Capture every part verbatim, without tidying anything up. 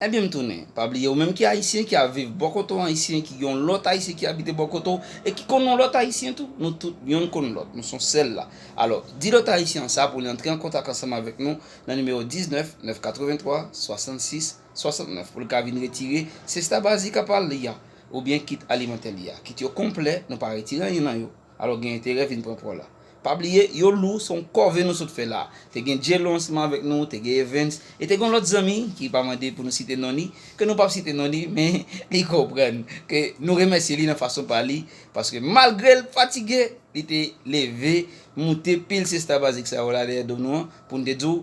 Ebyen, m tounen. Pa bliye, ou menm ki ayisyen, ki ap viv bò kote w, ayisyen, ki gen yon lòt ayisyen ki abite bò kote w, e ki konn yon lòt ayisyen tou, nou tout yonn konn lòt, nou se yon sèl la. Alò, di lòt ayisyen an sa pou li antre an kontak ansanm avèk nou nan nimewo diznèf nèf katrevenntwa swasannsis swasantnèf pou l ka vin retire sesta bazik apa li a, oubyen kit alimantè li a. Kit yo konplè, nou pa retire anyen nan yo. Alò, gen enterè vin pran pa w la. Pa bliye, yo lou, se yon kòve nou sot fè la. Te gen J-Lo ansanm avèk nou, te gen Evens, e te gen yon lòt zanmi ki pa mande pou nou site non li, ke nou p ap site non li, men li konprann ke nou remèsye li nan fason pa li, paske malgre l fatige, li te leve, moute pil sesta bazik sa yo la dèyè do nou an, pou n te di w,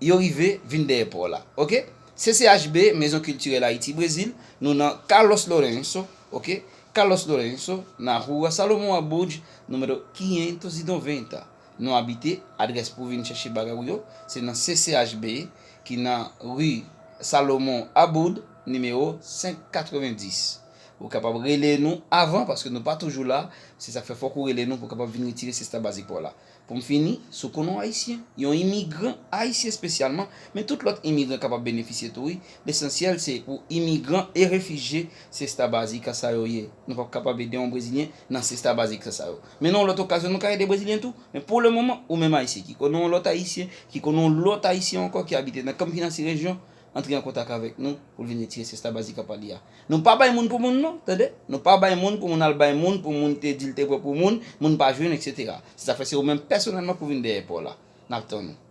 yo rive vin dèyè pa w la. Oke? C C H B, Maison Culturelle Haïti Brésil, nou nan Carlos Lourenço, oke? Carlos Lourenço, na Rua Salomão Abud, número quinhentos e noventa. Nou abite, adrès pou vin chèche bagay ou yo, se nan C C H B, ki nan ri Salomon Abud, nimewo senk katrevendis. Ou kapab rele nou avan, paske nou pa toujou la, se sa k fè fòk ou rele nou pou w kapab vin retire sesta bazik pa w la. Pou m fini, si w konnen yon ayisyen, yon imigran ayisyen espesyalman, men tout lòt imigran kapab benefisye tou wi. Lesansyèl se pou imigran e refijye, sesta bazik sa yo ye. Nou p ap kapab ede yon brezilyen nan sesta bazik sa yo. Men nan yon lòt okazyon, nou ka ede brezilyen tou. Men pou le moman, ou menm ayisyen ki konnen yon lòt ayisyen, ki konnen yon lòt ayisyen ankò ki abite nan Campinas e rejyon, antre an kontak avèk nou pou l vin retire sesta bazik apa li a. Nou pa bay moun pou moun non, tande? Nou pa bay moun pou moun al bay moun, pou moun te di l te pran pou moun, moun pa jwenn, etsetera. Se sa fè se ou menm pèsonèlman pou vin dèyè pa w la. N ap tann ou.